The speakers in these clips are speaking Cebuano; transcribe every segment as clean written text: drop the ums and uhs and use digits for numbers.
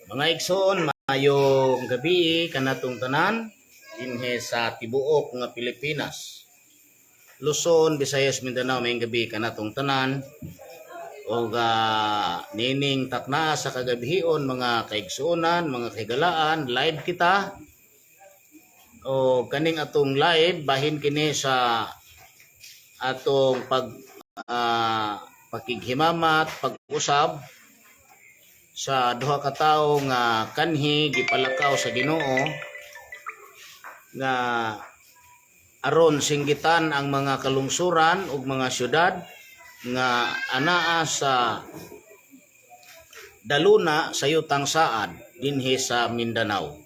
Mga igsoon, maayong gabi kanatong tanan dinhi sa tibuok nga Pilipinas. Luzon, Visayas, Mindanao, maayong gabi kanatong tanan. Og nining takna sa kagabhion, mga kaigsuonan, mga kahigalaan, live kita. O kaning atong live bahin kini sa atong pag pakighimamat, pag-usab sa duha ka tawo nga kanhi gipalakaw sa Ginoo nga aron singgitan ang mga kalungsuran ug mga syudad nga anaa sa daluna sa yutang Saad dinhi sa Mindanao.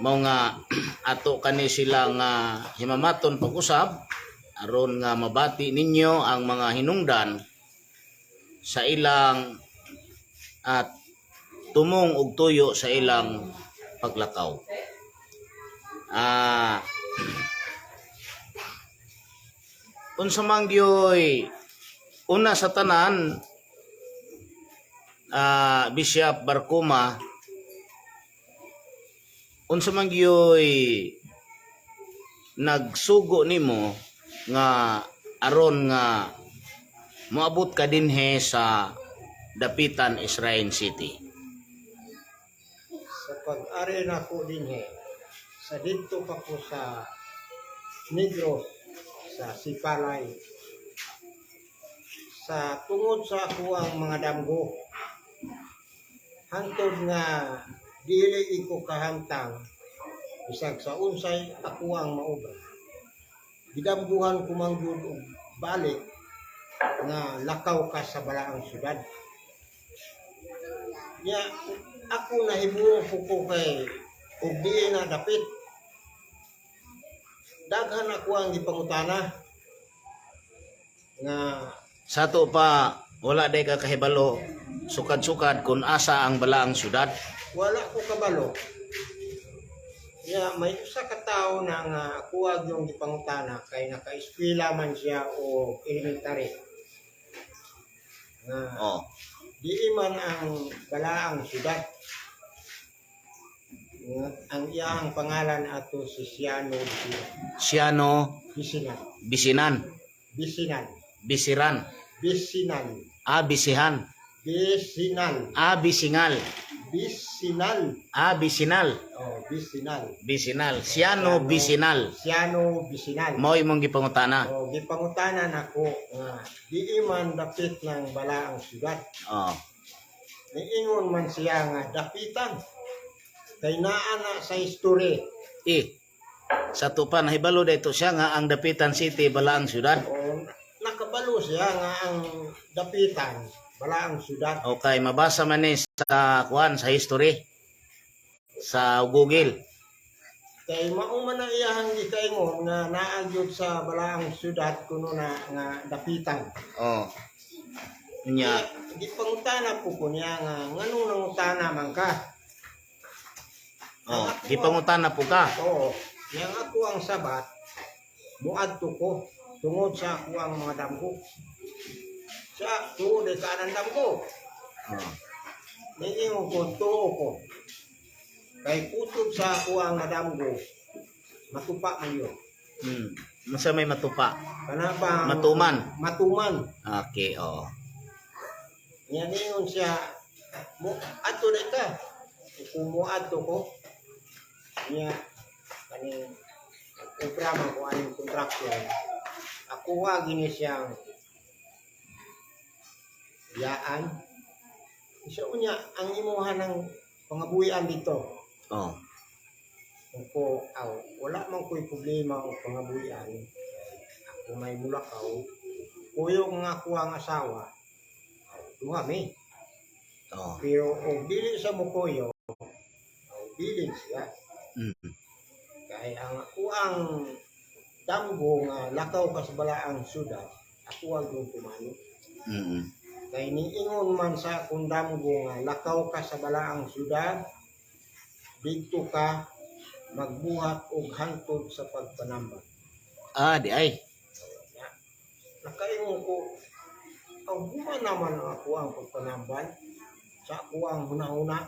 Mao nga ato kani sila nga himamaton pag-usab aron nga mabati ninyo ang mga hinungdan sa ilang at tumong og tuyo sa ilang paglakaw. Unsa man gyoy una sa tanan, Bishop Barcuma, unsa man gyoy nagsugo nimo nga aron nga moabot ka dinhi sa Dapitan, Israel City? Sa pag-ari nako dinhi, sa didto pa ko sa Negros, sa Sipalay, sa tungod sa ako ang mga damgo, hangtod nga dili ko kahamtang bisag sa unsay ako ang maobra. Gidamguhan ko man gyud og balik nga lakaw ka sa balaang syudad. Nya ako nahibuo po ko kay og di na dapit. Daghan ako ang gipangutana nga Sa ato pa, wala day ka kahibalo sukad-sukad kung asa ang balaang syudad? Wala ko kabalo. Nya may usa ka tawo na nga kuwag yung gipangutana kay naka-eskwela man siya o elementary. Nga di man ang balaang syudad. Nga ang iyang pangalan ato si Siano Bisinan. Siano Bisinan. Bisinan. Bisinan. Bisiran. Bisinan. Ah, Bisihan. Bisinal. Ah, Bisingal. Bisinal. Ah, Bisinal. Oh, Bisinal. Bisinal. Siano Bisinal. Siano Bisinal. Mao imong gipangutana. Oh, gipangutana nako nga di man dapit ng balaang syudad. Niingon man siya nga dapitan. Kay naa na sa history. Eh, sa ato pa nahibalo dito siya nga ang Dapitan City balaang syudad. O, nakabalo siya nga ang Dapitan balaang syudad. Okay, mabasa man ni sa kuan, sa history, sa Google. Kay mao man ang iyahang gikaingon nga naa gyud sa balaang syudad kuno na nga Dapitan. Nya, Gipangutana po ko niya nga nganong nangutana man ka. Oh, gipangutana po ka. Oo. Yang ako ang sabat, muadto ko tungod sa ako ang mga damgo. Sa tuod ay kaanang damgo. Niingon ko, tuo ko. Kay kutob sa ako ang nadamgo, matupa man yun. Unsa may matupa? Kana bang Matuman. Matuman. Okay, oo. Niya niingon siya, mo adto na ka. Kung mo adto ko, niya kaning obra man ko aning contraction. Ako gini siyang yaan. Isa unya ang imuha ng pangabuhian dito. Kung ko, aw, wala man ko'y problema o pangabuhian. Ako may mulakaw. Kuyog nga ako ang asawa. Aw, duha mi. Pero og dili sa mukuyo, aw, bilin siya. Kay ang ako ang damgo nga lakaw ka sa balaang syudad, ako ang yung tumano. Kay niingon man sa akong damgo nga lakaw ka sa balaang syudad, didto ka magbuhat og hangtod sa pagpanamban. Ah, di ay. Na, nakaingon ko, ang huma naman ang ako ang pagpanamban sa ako ang hunahuna.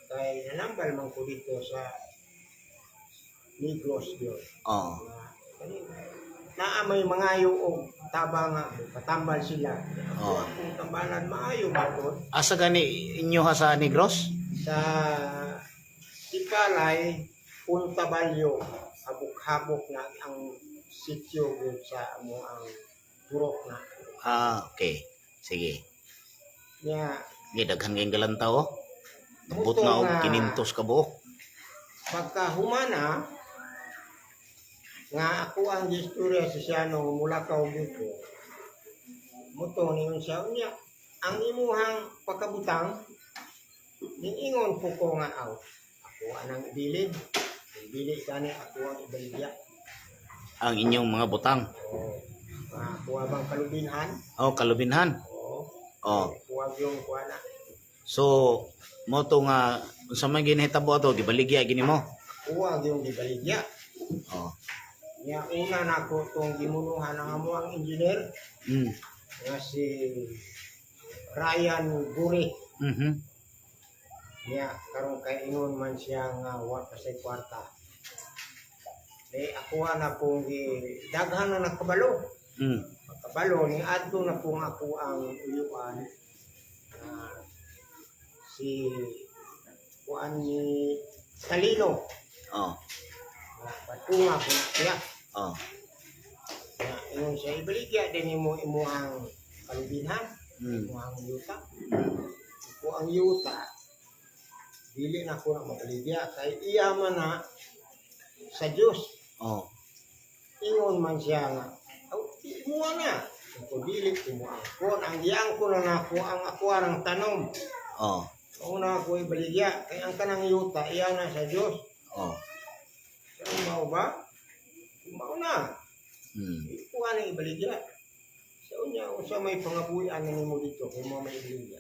Kay nanambal man ko dito sa Negros yun. Nga, kani naa may mangayo og tabang nga patambal sila. Ako akong tambalan maayo ba to? Asa gani inyo ha sa Negros? Sa Sipalay, Punta Balyo, habok-habok na ang sityo gud sa amo ang turok na. Ah, okay. Sige. Nya Ni daghan kayong galantaw oh. Nabot Muto na og nga 500 ka buok. Pagkahumana nga ako ang gistorya sa siya nung mulakaw dito, muto niyon siya niya ang imuhang pagkabutang, niingon po ko nga aw ako anang ibilin, ibili gani ako ang ibaligya. Ang inyong mga butang. O kuha bang kalubinhan. Oh, kalubinhan. O kuha yung kuha na. So, mo to nga unsa man ginahitabo ato gibaligya gini mo. Kuha yung ibaligya. Niya una na ko tong gimunuhan ang amo ang engineer nga si Ryan Guri. Niya karon kay ingon man siya nga wa pa say kwarta. Di ako na pong gi daghan na nakabalo. Nakabalo ni adto na pong ako ang uyuan nga si kuan ni Talino. Nga batunga ko na siya. Nga ingon siya ibaligya din nimo imuhang kalubinhan, imuhang yuta. Ko ang yuta dili na ko na mabaligya kay iya man na sa Dios. Ingon man siya nga aw imuha na ko dili imuha ko ang giyang ko na nako ang ako ang tanom. Una ako ibaligya kay ang kanang yuta iya na sa Dios. Sa mao ba mao na ikuha na ibaligya sa unya unsa may pangabuhi-an na nimo dito kung mo may ibaligya.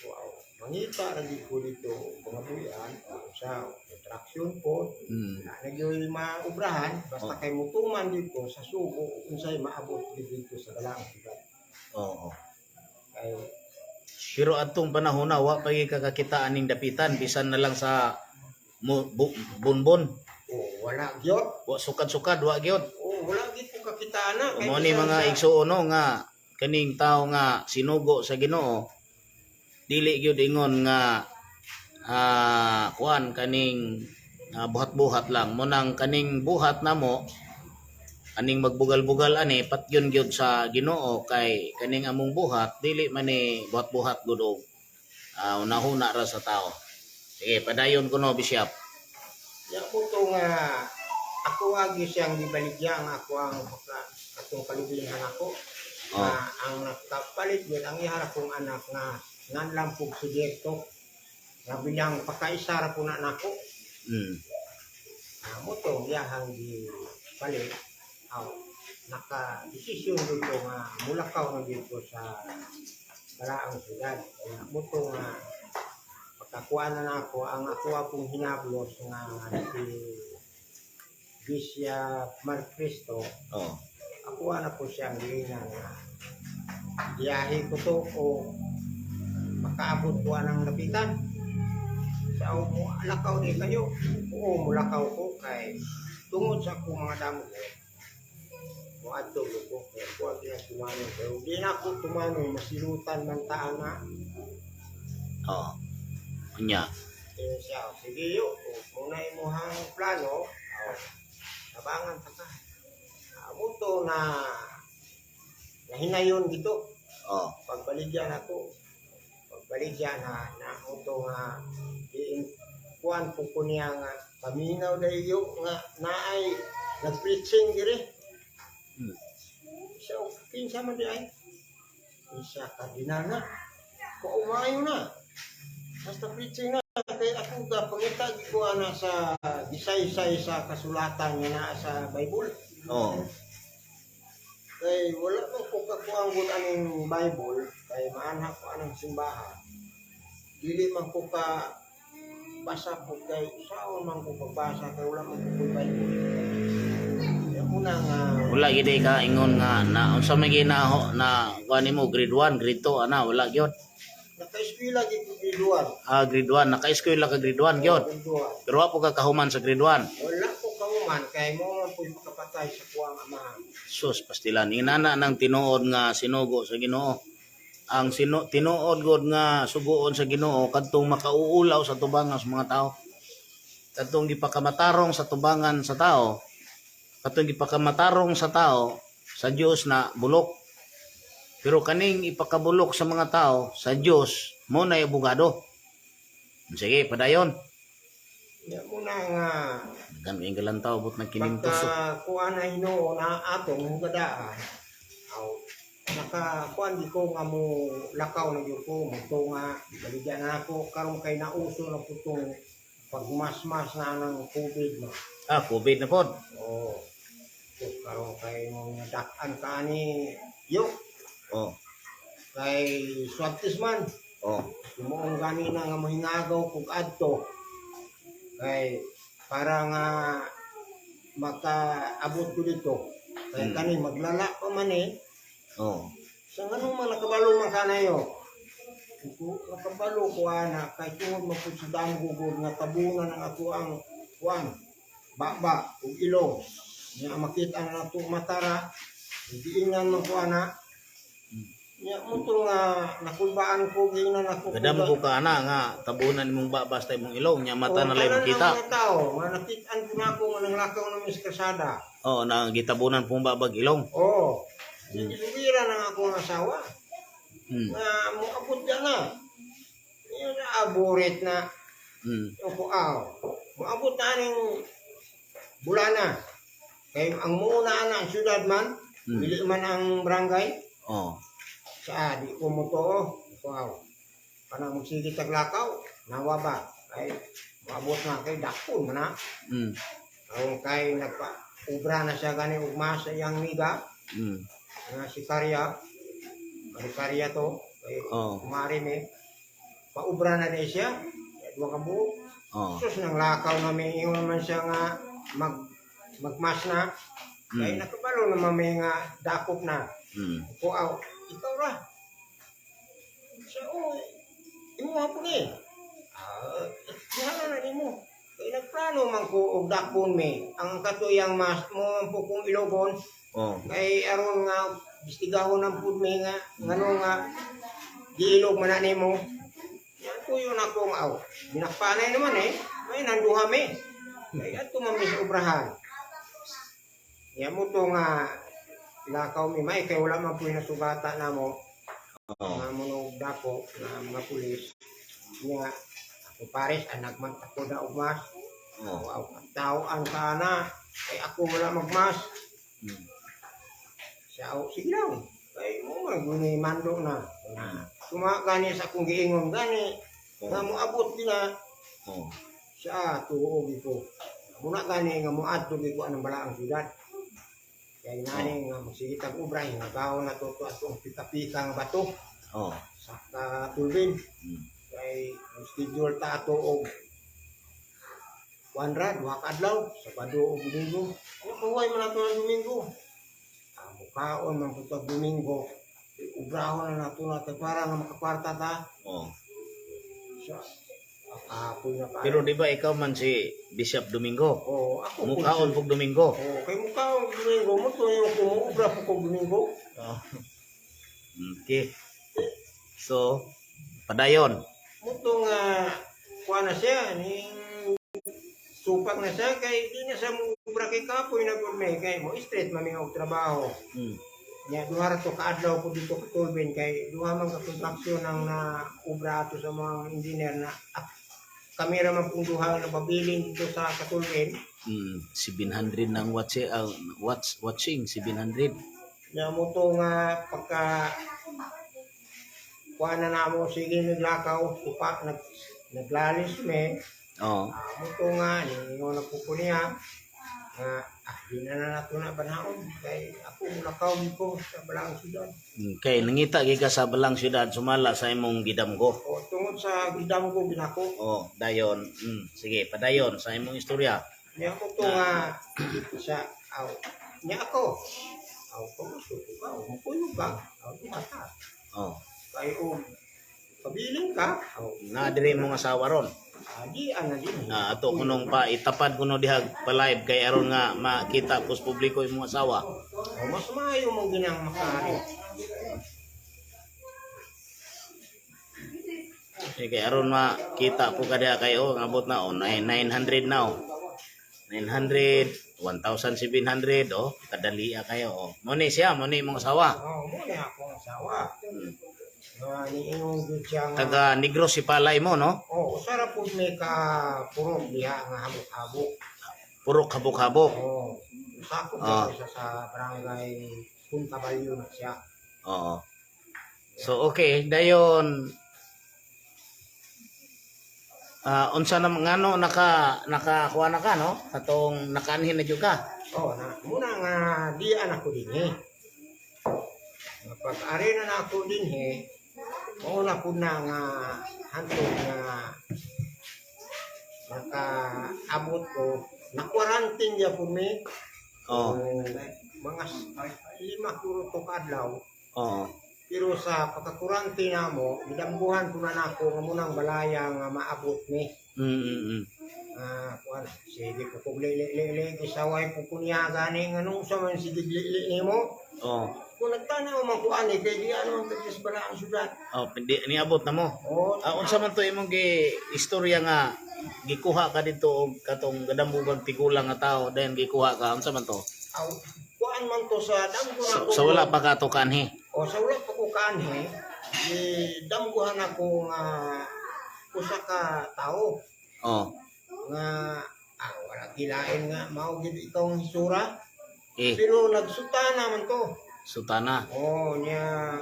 Wow, mangita ra gid ko dito og pangabuhi-an sa construction po. Wala na gyud maubrahan basta kay mutuman dito sa sugo unsay maabot gid dito sa balaang syudad. Kay Pero adtong panahon na wa pa gyud kakakita aning dapitan bisan na lang sa bunbon. Oh, wala gyud. Wa sukad-sukad wa gyud. Oh, wala gyud ko kakitaan na kay Mo ni bisan mga igsuon no nga kaning tao nga sinugo sa Ginoo dili gyud ingon nga kuan kaning buhat-buhat lang mo nang kaning buhat namo aning magbugal-bugal ani patyon gyud sa Ginoo kay kaning among buhat dili man ni buhat-buhat gud og unahuna ra sa tao. Sige, padayon kuno, Bishop. Ya ko to nga ako agi siyang gibaligya ang ako ang atong kalubihan ako. Nga ang nakapalit gyud ang iyara kong anak nga nganlam pug subyekto nga bilang pakaisa ra po na nako. Mo to iyahang gipalit aw naka desisyon dito nga mulakaw na dito sa balaang syudad. Kaya mo to nga pagkakuha na nako ang ako akong hinablos nga si Bishop Mark Cristo. Ako na po siyang giingnan nga biyahe ko to o makaabot ko anang lapitan sa mo lakaw di kayo. Oo, mulakaw ko kay tungod sa akong mga damo ko moadto ko kay ko ang tumano pero di na ako tumano masilutan man ta ana. Unya. Eh, siya sige yo kung muna imuhang plano aw tabangan ta ka. Amo to na nahinayon dito. Pagbaligyan ako pagbaligyan na na auto nga kuan po ko niya nga paminaw dayo nga naay nag-preaching dire. So kinsa man di ay isa kardinal na ko umayo na basta preaching na kay ako ga pangita gi ko ana sa gisaysay sa kasulatan nga naa sa Bible. Kay wala man ko kakuang gud aning Bible kay maanha ko anang simbahan. Dili man ko ka basa po kay saon man ko pagbasa kay wala man ko koy Bible. Kaya una nga Wala gid ka ingon nga na unsa may ginaho na kuan nimo grade 1, grade 2 ana wala gyud. Naka-eskwela gid ko grade 1. Ah, grade 1. Naka-eskwela ka grade 1 gyud. Grade 1. Pero wa po ka kahuman sa grade 1. Wala ko kauman kay mo man po'y pagkapatay sa kuang amahan. Sus, pastilan. Inana ng tinuod nga sinugo sa Ginoo. Ang tinuod god nga sugoon sa Ginoo kadtong makauulaw sa tubangan sa mga tao. Kadtong gipakamatarong sa tubangan sa tao. Kadtong gipakamatarong sa tao sa Dios na bulok. Pero kaning ipakabulok sa mga tao sa Dios mo na abogado. Sige, padayon. Ya muna nga Daghan kayong galantaw but nagkinintos. Pagka kuan na hinuon na atong hugadaan, aw naka kuan di ko nga mo lakaw na gyud ko mo nga baligya na ako karon kay nauso na putong pagmasmas na ng COVID no. Ah, COVID na pod. Oo. So, karon kay mga dak-an ka ani yo kay swab test man. Tumuong gani na nga mohingagaw kog adto kay para nga makaabot ko dito kay kani maglala pa man eh. Sa nganong man nakabalo man kanayo ko nakabalo ko ana kay tungod man pud sa damgo gud nga tabunan ang ako ang kuan baba ug ilong nya makita na nato matara giingnan man ko ana nya mo to nga nakulbaan ko giingnan ako. Gadam ko ka ana nga tabunan imong baba sa imong ilong nya mata na lang tanan makita. ang mga tao nga nakitaan ko na ako nga nanglakaw na mis kasada. Oh, na gitabunan pong babag ilong. Oo. Gisubira na ako ang asawa. Nga moabot ka na. Yun na aburit na. Yung ko aw. Moabot na aning bulana. Kay ang muuna na ang syudad man, dili man ang barangay. Sa di ko mo to. Ko aw. Kana mo sige taglakaw, nawa ba? Kay moabot na kay dakpon man na. Ang kay nagpa ubra na siya gani ugma sa iyang miga nga si Karya. Kay Karya to kay kumari ni paubra na ni siya duha ka buok. Sus nang lakaw na may ingon man siya nga magmas na kay nakabalo naman may nga dakop na. Ko aw ikaw ra sa o imo hapon eh ah bahala na nimo kay nagplano man ko og dakpon mi ang katuyang mas mo man po kong ilogon kay aron nga bistigahon ang pud mi nga ngano nga giilog man na nimo yan ko yun akong aw binakpanay naman eh may nanduha mi kay adto man mi sa obrahan ya mo to nga lakaw mi may kay wala man puy nasugata namo nga monog dako nga mga pulis nga ako pares anak man ako na ugmas. Wow, tao ang kana kay ako wala magmas. Siya, oh, sige lang. Kay mo man guni mando na. Tuma gani sa akong giingon gani nga moabot nila siya tuo ko. Muna gani nga moadto gyud ko anang balaang syudad. Kay nani nga magsige tag obra nga gaw na to to atong pika-pika nga bato sa katulbin. Kay ang schedule ta ato og 1 ra duha ka adlaw, Sabado ug Domingo. Ano mahuway man ato ang Domingo? Ah, mukaon man pud tag Domingo. Ubrahon na nato na kay para nga makakwarta ta. Sa akapoy na pa. Pero di ba ikaw man si Bishop Domingo? Oh, ako po Mukaon pug Domingo. Oh, kay mukaon og Domingo mo to yung kumuubra po kog Domingo. Oh. Okay. So, padayon. Mo to nga kuha na siya ning supak na siya kay di na siya muubra kay kapoy na gud may kay mo straight man og trabaho. Nya duha ra to kaadlaw ko dito katulbin kay duha man ka kontraksyon ang na ubra ato sa mga engineer na kami ra man pong duha nga nababilin dito sa Katulbin. 700 ng watch, watching 700. Nya mo to nga pagka kuha na namo sige naglakaw supak naglalis me. Mo to nga ningon na po ko niya nga di na na nato na banhaon kay ako mulakaw ko sa balaang syudad. Okay, nangita gyud ka sa balang syudad sumala sa imong gidamgo. O tungod sa gidam ko ginako. Oh, dayon. Sige, padayon sa imong istorya. Niya mo to nga sa aw niya ako. Aw ko gusto ko ka, o mupuyo ka, aw dumata. Kay og Pabilin ka. Oh. Na diri mong asawa ron. Adi ana din. Na ato kunong pa itapad kuno diha pa live kay aron nga makita pos publiko imong asawa. Oh, mas maayo mo ginang makaari. Eh, kay aron makita po ka diha kay oh ngabot na oh 900 na oh. 900, 1,700 oh, kadalia kayo oh. Mo ni siya, mo ni imong asawa. Oh, mo na akong asawa. Nga niingon gyud siya nga. Taga Negros si Palay mo, no? Oh, usa ra pud may ka purok diha nga habok-habok. Puro kabok-habok. Oh, sakop siya sa barangay Punta Balyo na siya. Oo. So okay, dayon unsa na ngano nakakuha na ka, no? Katong nakaanhin na jud ka. Oh, na muna nga di anak ko dinhi. Nga pag ari na nako dinhi, mao na pud na nga hantod nga nakaabot ko, na quarantine gyapon mi. Oo. Mga 5 kuro to kadlaw. Oo. Pero sa pagka-quarantine namo, gidambuhan ko na nako nga munang balaya nga maabot mi. Ah, kuan, sige ko kog lili lili isaway ko kunya gani nganong sa man sige lili nimo. Oo. Kung nagtanaw man ko ani kay di ano man kay bala ang syudad. Oh, hindi niabot na mo. Oh, Ah, unsa man to imong gi istorya nga gikuha ka dito og katong gadambugang tigulang nga tao dayon gikuha ka, unsa man to? Aw, kuan man to sa damgo na So, ko. sa wala pa ka to kanhi. O sa wala pa ko kanhi, di damguhan ako nga usa ka tawo nga wala gilain nga mao gid ikaw ang hisura. Eh, Pero nagsutana man to. Sutana. Oh, nya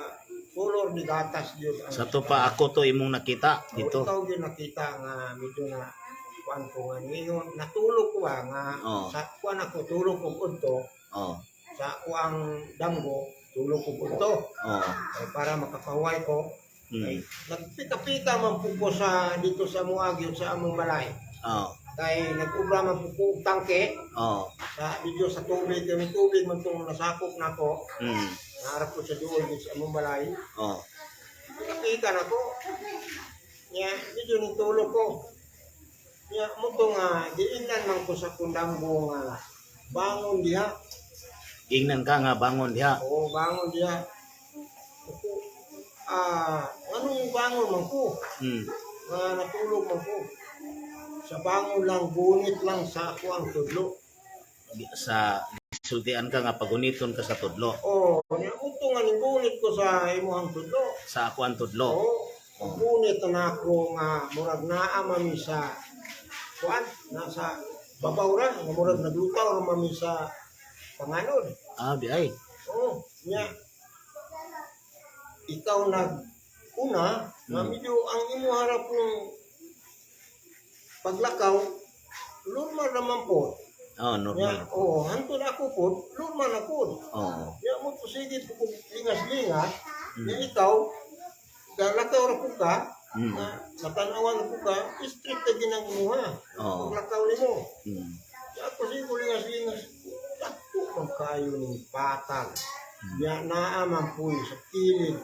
kolor ni gatas gyud ang Sa to pa ako to imong nakita dito. dito. Ikaw gyud nakita nga medyo na kuan ko nga ningon natulog ko ba nga sa kuan ako tulog ko udto sa kuang damgo tulog ko udto kay para makapahuway ko kay nagpika-pika man po ko sa dito sa Muagyo sa among balay kay nag-ubra man po ko og tangke sa video sa tubig kami tubig man tong nasakop nako naharap ko sa duol dito sa among balay. Pika-pika na ko nya medyo ni tulog ko nya mo to nga giingnan man ko sa kundambo nga bangon diha. Ingnan ka nga bangon diha. Oo, bangon diha. Ako, anong bangon man ko? Nga natulog man ko. Sa bangon lang, gunit lang sa ako ang tudlo. Sa sultian ka nga paguniton ka sa tudlo. Oo, nya mo to nga ning gunit ko sa imuhang tudlo. Sa ako ang tudlo. Oo, gunit na ako nga murag naa mami sa kuan, nasa babaw ra, nga murag naglutaw ra mami sa panganod. Ah, di ay. Oo, nya ikaw nag una, na medyo ang imo harap ng paglakaw, normal naman po. Oh, normal. Nya, oo, hantod ako po, normal ako. Nya mo po sige po kung lingas-lingas, nya ikaw, galakaw ra po ka, na matanawan po ka, strict na ginang imuha. Paglakaw nimo. Nya ako sige ko lingas-lingas, dako man kayo ning patag. Nya naa man po sa kilid,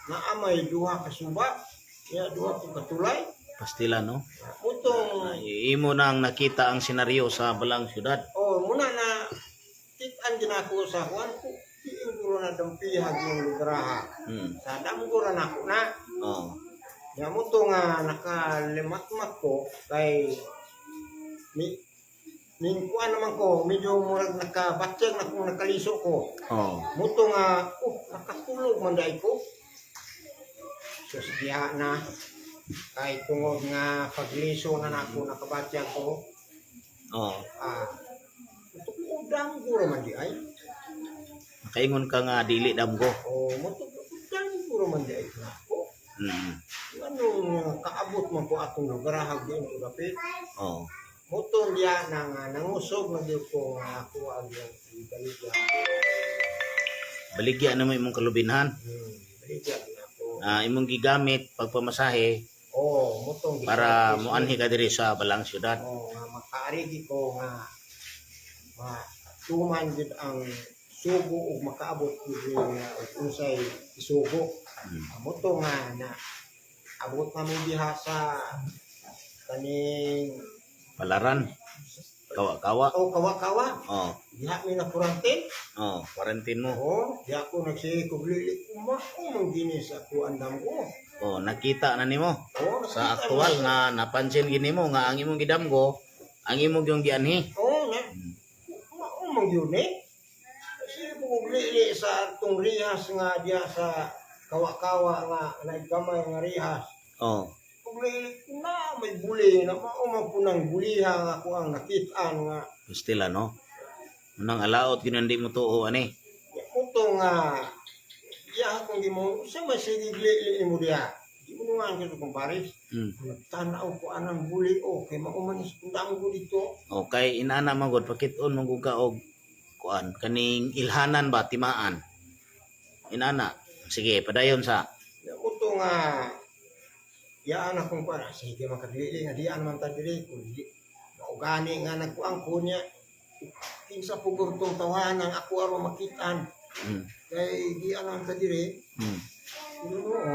naa may duha ka suba, nya duha po ka tulay. Pastila, no? Utong Ay, imo nang nakita ang senaryo sa Balang Syudad. Oh, muna na kitaan din ako sa kuan ko. Piing ko na dampihag yung lugar. Sa damgo ra nako na. Nya mo to nga nakalimatmat ko kay mi ning kuan naman ko medyo murag nakabatyag na kung nakaliso ko. Muto nga oh nakatulog man dai ko. So diha na kay tungod nga pagliso na nako nakabatyag ko. Muto ko damgo ra man di ay. Nakaingon ka nga dili damgo. Oh, muto ko damgo ra man di ay nako. Anong kaabot man ko atong lugar din ko dapit. Muto diya na nga nangusog na gyud ko nga ako ang iyang ibaligya. Baligya na mo imong kalubinhan. Baligya na ako. Imong gigamit pagpamasahe Oh, mutong para muanhi ka diri sa Balang Syudad. Oh, nga makaarigi ko nga matuman gyud ang sugo ug makaabot gyud nga og unsay isugo. Muto nga na Abot na mi diha sa kaning Palaran. Kawa-kawa. O kawa-kawa. Diha mi na quarantine. Oh, quarantine mo. Oo, diha ko nagsige ko glili. Mao man gini sa ako andam ko. Oh, nakita na nimo Oo, sa nakita aktual mo. Nga napansin gini mo nga ang imong gidamgo, ang imong yung gianhi. Oo, na. Mao man gyud eh. Sige ko glili sa atong rihas nga diha sa kawa-kawa nga naggamay nga rihas. Kung ko na may buli na mao man po nang buliha nga ako ang nakitaan nga. Pastila, no? Unang alaot gyud hindi mo tuo ani. Kuto nga iya akong di mo sa may sige glili mo diha. Di mo nga ko kumpares. Nagtanaw ko anang buli o kay mao man is ko dito. Okay, inana man gud pakit-on man gud ka og kuan kaning ilhanan ba timaan. Inana. Sige, padayon sa. Kuto nga iyaan akong kuan, sige makadili nga diyan man ta diri kun di maugani nga nagkuang ko niya kinsa pugor tong tawanan ako aron makitaan kay diyan man ta diri. Pero noon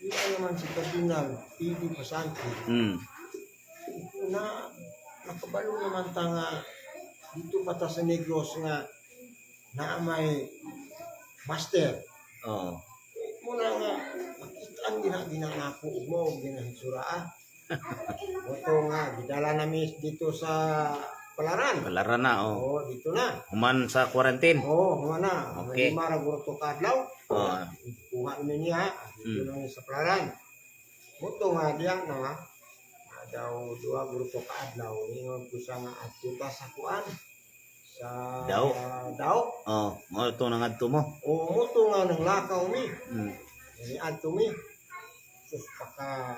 diyan naman si Cardinal P.D. Pasante na nakabalo naman ta nga dito pa ta sa Negros nga naa may master. Muna nga makitaan gina gina nako ug mao ginahitsura ah. Moto nga gidala nami dito sa Palaran. Palaran na, oh. Oo, dito na. Human sa quarantine. Oo, human na. Okay. Okay. Lima ra guro to kadlaw. Kuha namin niya dito na sa Palaran. Moto nga diyan na daw duha guro to kaadlaw ingon ko sa nga adto ta sa kuan sa Daw. Daw. Oh, mao to nangadto mo. O moto nga nang lakaw mi. Ni adto mi. Sus paka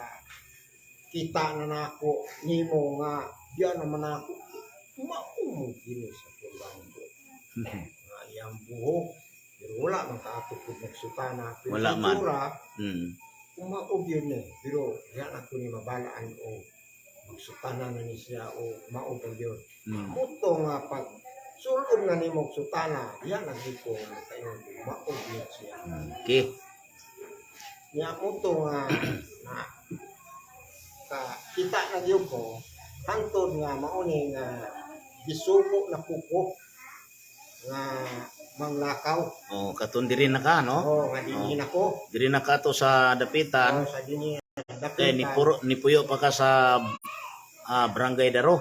kita na nako nimo nga diyan naman ako mao mo kini sa tulang ko. Nga iyang buhok pero wala man kaapit pud nagsutana pero Wala sa man. itsura, umaog yun eh pero diyan ako ni mabalaan o magsutana na ni siya o maog ang yun. Muto nga pag sulod na nimo og sutana diyan ang ko nga nakaingon ko maog yun siya. Okay. Nya muto nga na ka kita na gyud ko hangtod nga mao ni nga gisugo na kuko nga manglakaw. Oh, katon diri na ka, no? Oh, nga dinhi na ko. Diri na ka to sa Dapitan. Oh, sa dinhi Kay ni Dapitan. puro ni puyo pa ka sa Barangay Daro.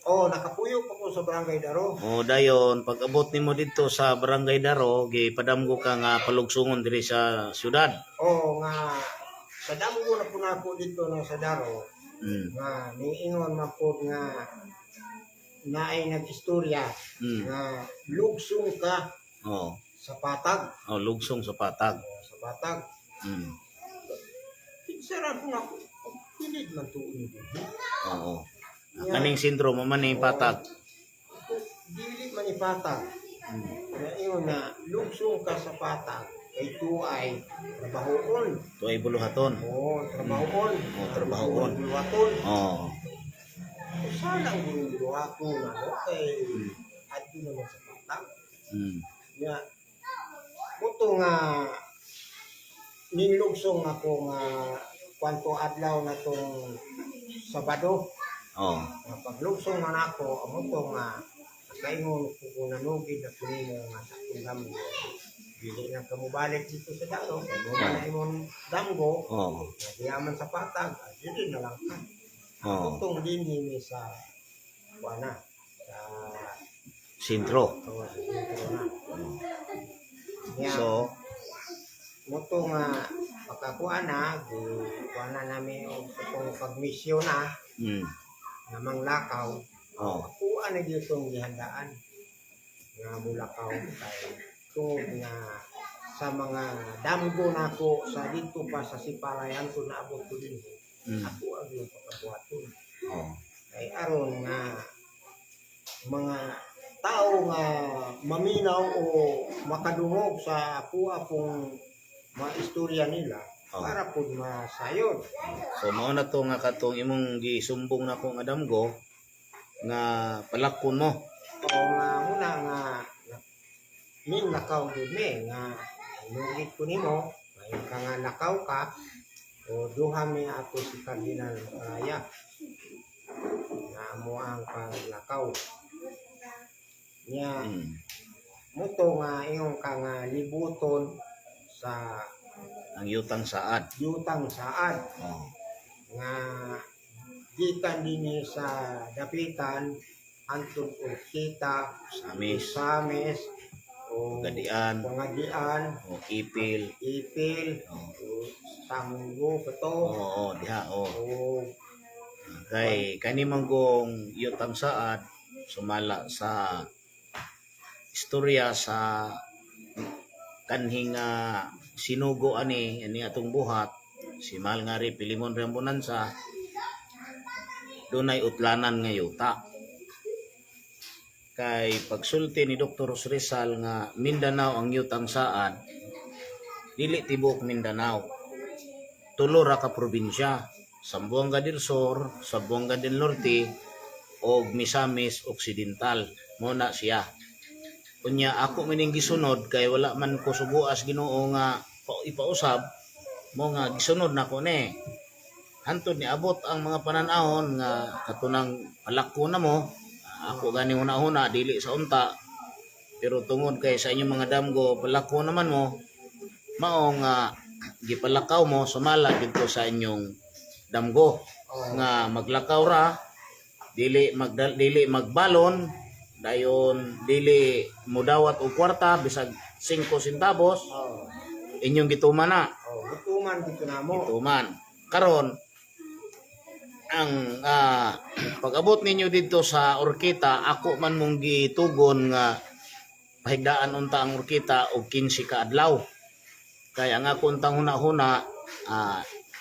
Oh, nakapuyo pa ko sa Barangay Daro. O dayon pag abot nimo didto sa Barangay Daro, gipadamgo ka nga palugsungon diri sa syudad. Oh, nga sa damgo na po nako dito na sa Daro nga niingon man pod nga naay nag-istorya nga lugsong ka sa patag. Oh, lugsong sa patag. Oh, sa patag. Kinsa ra po nako pilit man tuon ni dinhi. Oo. Kaning syndrome man ni patag. Dili man ipatag. Nga ingon na lugsong ka sa patag kay tuay trabahoon. Tuay buluhaton. Oo, trabahoon. Oo, trabahoon. Buluhaton. Usa lang gurong buluhaton na no kay adto naman sa patag. Nya muto nga nilugsong ako nga kwanto adlaw na tong Sabado. Nga paglugsong man ako, amo to nga nakaingon ko kung nanugid na kuno nga sa akong damgo. Dili na ka mobalik dito sa Daro, kay mo na imong damgo, nga diyaman sa patag, dili na lang ka. Tong dinhi mi sa kuana sa Sentro. Oh, sa sentro na. Nya, So, moto nga pagkakuha na, di kuha na namin og itong pagmisyon na nga manglakaw. Kuha na gyud itong gihandaan nga mulakaw kay tungod nga sa mga damgo nako sa dito pa sa Sipalayan ko naabot ko din. Ako ang yung pagkabuhaton. Kay aron nga mga tao nga maminaw o makadungog sa ako pong mga istorya nila para pud masayod. So mao na to nga katong imong gisumbong nako nga damgo nga palakon mo. O nga muna nga ning lakaw gud mi nga nugit ko nimo ngayon ka nga lakaw ka. O duha mi ato si Cardinal Raya nga amo ang paglakaw niya. Muto nga ingon ka nga libuton sa Ang yutang saad. Yutang saad nga gikan dinhi sa Dapitan hangtod Orkita, Samis, Samis o Gadian, Pangadian, o Ipil. Ipil, o Sanggo Bato, Oo, diha, oh. o Kay kani manggong yutang saad sumala sa istorya sa kanhing sinugo ani ani atong buhat si mahal nga ri Pilimon Rambonanza, dunay utlanan nga yuta. Kay pagsulti ni Dr. Rizal nga Mindanao ang yutang saad, dili tibuok Mindanao, tulo ra ka probinsya: Zamboanga del Sur, Zamboanga del Norte og Misamis Occidental. Mo na siya. Unya ako mining gisunod kay wala man ko subuas Ginoo nga ipausab mo nga gisunod nako ni. Hantod ni abot ang mga pananahon nga katunang palako na mo, ako gani huna-huna dili sa unta, pero tungod kay sa inyong mga damgo palako naman mo, mao nga gipalakaw mo sumala didto sa inyong damgo nga maglakaw ra, dili magbalon, dayon dili mudawat og kwarta bisag 5 centavos, inyong gituman na. Oh, gutuman dito na mo. Gituman. Karon ang pag-abot ninyo didto sa Orkita, ako man mong gitugon nga pahigdaan unta ang Orkita og 15 ka adlaw. Kay ang ako untang huna-huna,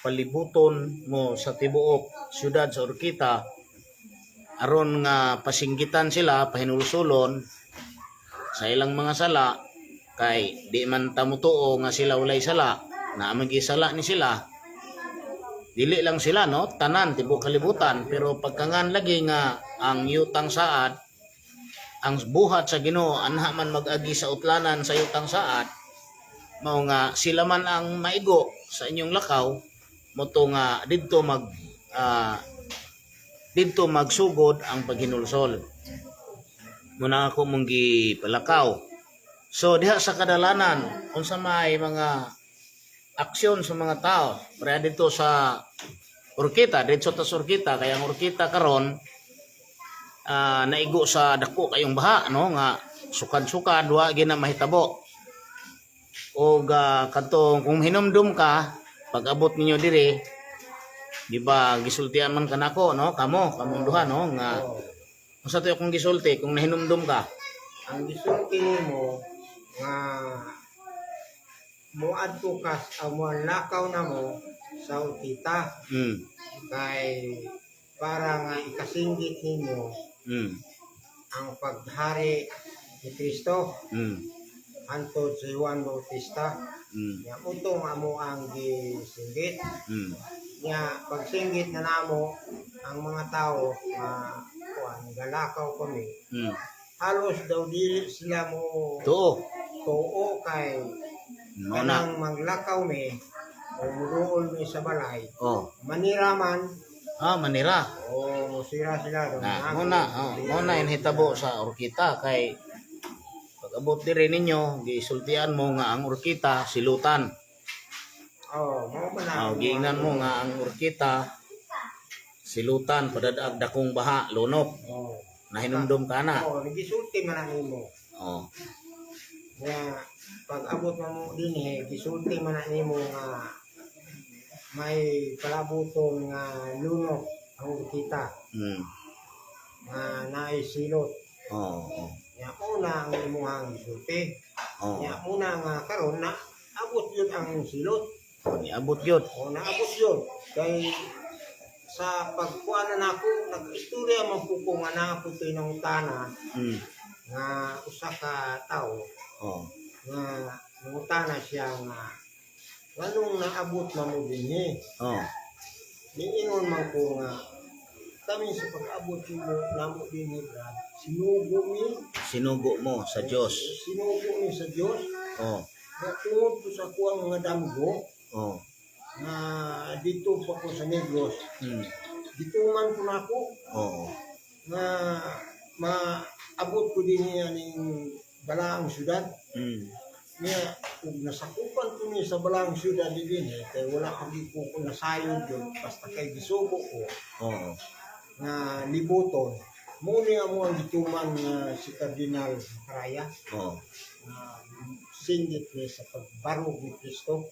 palibuton mo sa tibuok syudad sa Orkita aron nga pasinggitan sila, pahinulsulon sa ilang mga sala, kay di man ta motuo nga sila walay sala na sala ni sila. Dili lang sila, no, tanan tibuok kalibutan. Pero pagkangan lagi nga ang yutang saad, ang buhat sa Ginoo anha man mag-agi sa utlanan sa yutang saad, mao nga sila man ang maigo sa inyong lakaw moto nga didto magsugod ang paghinulsol. Muna ako mong gipalakaw. So diha sa kadalanan, unsa may mga aksyon sa mga tao pareha dito sa Urquita, dito sa Urquita, kaya ang Urquita karon naigo sa dako kayong baha, no, nga sukad-sukad wa gina mahitabo. Og kadtong kung hinumdum ka pag-abot ninyo diri, di ba gisultian man kanako, no, kamo kamong duha, no, nga unsa to akong gisulti kung nahinumdum ka? Ang gisulti nimo nga moadto ka moalakaw na mo sa Orkita kay para nga ikasinggit ninyo ang paghari ni Kristo hantod sa Juan Bautista. Nya utong amo ang gisinggit. Nya pagsinggit na namo ang mga tao nga kuan galakaw kami. Halos daw dili sila mo Tuo. Tuo kay Mao na. Kanang maglakaw mi o muduol mi sa balay. Manira man. Ah, Manila. O musira sila daw. Na, mo na, oh, mo na inhitabo sa Urquita kay pag-abot diri ninyo, gisultian mo nga ang Urquita silutan. Oh, mao man na. Oh, giingnan mo nga ang Urquita silutan padadag dakong baha, lunok. Nahinumdum ka na. Oh, gisulti man na nimo. Nga pag abot mo dinhi gisulti man na nimo nga may palabuton nga lunok ang kita nga naay silot. Nya una ang imong gisulti. Nya una nga karon na abot yun ang silot. Niabot yun. O naabot yun. Kay sa pagkuha na nako, nag-istorya man po ko nga naa po to'y nangutana nga usa ka tawo nga nangutana siya nga nganong naabot na mo dinhi. Niingon man ko nga kami sa pag-abot mo namo dinhi, Brad, sinugo mi. Sinugo mo sa Dios. Sinugo mi sa Dios. Nga tungod po sa kuang mga damgo. Nga dito pa ko sa Negros, dito man ko nako nga maabot ko din niya ning balaang syudad. Niya ug nasakupan ko ni sa balaang syudad din eh, kay wala pa gid ko nasayod yun basta kay gisugo ko nga libuton mo ni amo ang gituman nga si Cardinal Macaraya nga singgit ni sa pagbarog ni Kristo